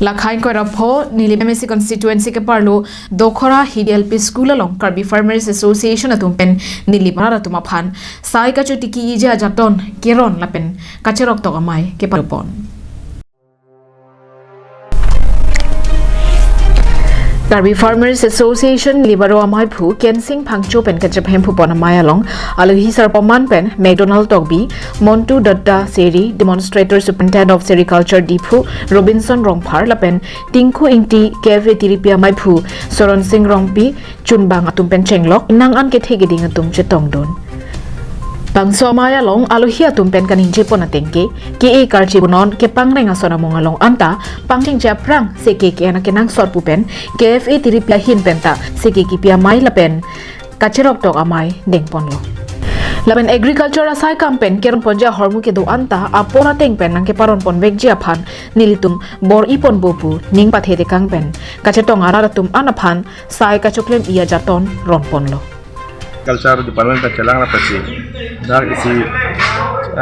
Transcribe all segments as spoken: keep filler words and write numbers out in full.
Lakhai koira pho Nilip M A C constituency keparlo Dokhora Hidi L P School along Karbi Farmers Association atum pen Nilip arat atum aphan sai kachotiki-iji ajaton keron lapen kacheroktok amei kepapon. Karbi Farmers Association Nilip aro ameiphu Kensing Phangcho pen kachephem phupon amei along alohi sarpo man pen McDonald Tokbi, Montu Datta Seri, Demonstrator Superintendent of Sericulture Diphu Robinson Rongphar lapen Tinku Ingti, K F A tiripi ameiphu Soron Sing Rongpi, chunbang atum pen chenglok nang an kethe keding atum chetongdun. Bangso amei along alohi atum pen kaningjepon ateng ke, ke-e karchi punon kepangreng ason amung along anta pangchengche aphrang seke ke-en akenangsot pu pen K F A tiripi ahin penta seke kipi amei lapen kacheroktok amei dengponlo. Lapen agriculture asai kam pen keronponji ahormu kedo anta apor ateng pen nangkeparonponvekji aphan nelitum bor-iponpo pu ning pathetekang pen kachetong arat atum an aphan sai kachoklem-i ajaton ronponlo. Culture Department pen chelang la pasi dak isi,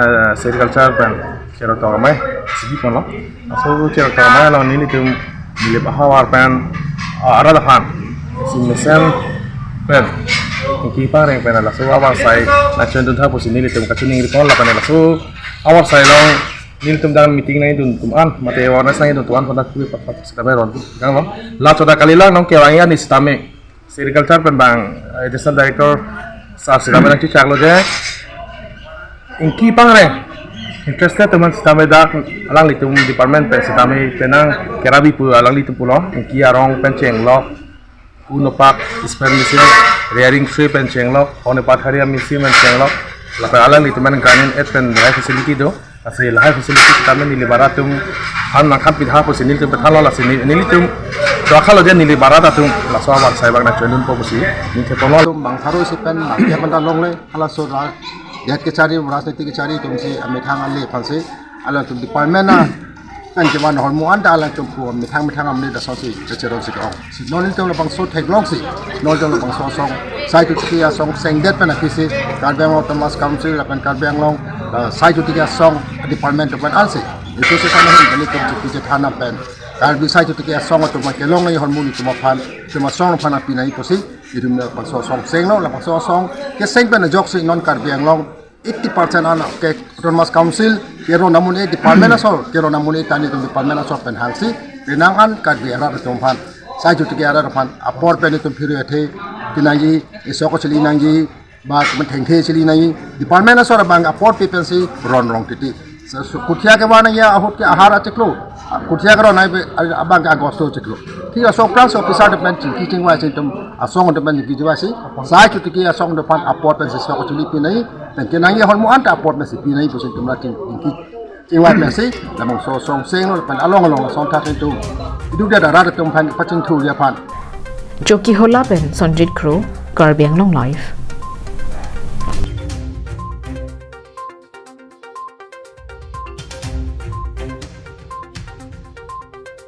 eh, sericulture pen cheroktok amei si biponlo. Laso cheroktok amei along nelitum Nilip ahavar pen, ah, arat aphan isi mesen pen, ingki pangreng pen laso avarsai nangchonduntha pusi nelitum kachiningri pon lapen laso avarsai along nelitum dak meeting nangdun atum an mate awareness nangdun atum an pada kui pa pa sitame ronpo kanglo. La choda kalilang nong kevang ya ni sitame sericulture pen bang, eh, Additional Director sir sitame nangchechaklo je ingki pangreng interested atum an sitame dak alanglitum department pen sitame penang kerabi pu alanglitum pulo, ingki arong pen chenglok, un opak, spray machine, rearing tray pen chenglok, hone pathari machine pen chenglok, lapen alanglitum an gramin aid pen lahai facility do. Lasi lahai facility sitame Nilip arat atum an nangkhampitha pusi nelitum pethanlo, lasi neli-, nelitum chokhalo je Nilip arat atum laso avarsai bang nangchondunpo pusi ningtheponlo. Atum bang pharo isi pen bang dia penta longle, halaso ra, det kechari, rajniti kechari atum si amethang ale aphansi alangtum department a pen kevan ahormu anta alangtum pu methang methang amne dasonsi kacherong si kong. Si non nelitum labangso theklongsi, non nelitum labangso asong, sai kachotiki asong sengdet pen aphi si, Karbi Anglong Autonomous Council lapen Karbi Anglong, eh, sai kachotiki asong department atum pen ansi, itu si sama hin nelitum chotiki chethan pen Karbi sai kachotiki asong atum pen kelong nangji ahormu nelitum aphan, nelitum asong aphan apinangji pusi, nelitum labangso asong senglo, labangso asong keseng pen ajoksi non Karbi Anglong eighty percent an ke Autonomous Council keron amonit department asor, keron amonit ta nelitum department asor pen hangsi penang an Karbi arat atum aphan, sai kachotiki arat aphan apor pen nelitum phiri athe pinangji, isok chili nangji, ba thengthe chili nangji, department asor abang apor pi pensi ron rong titi. So, so, kothia kevan nangji ahut ke ahar achiklo, kothia keron nangji abang ke August achiklo. Thik laso aphrangsi officer atum pen chingki chingvai si nelitum asong atum pen chingki chingvai si, sai kachotiki asong atum aphan apor pensi isok chili pinangji, pen kenangji ahormu anta apor pensi pinangji pusi nelitum ra ching, chingki chingvai pensi labangso asong senglo lapen along along lason thak nelitum iduk dia arat atum aphan pachingthurji aphan. Chokihola pen Sonjit Kro, Karbi Anglong Live.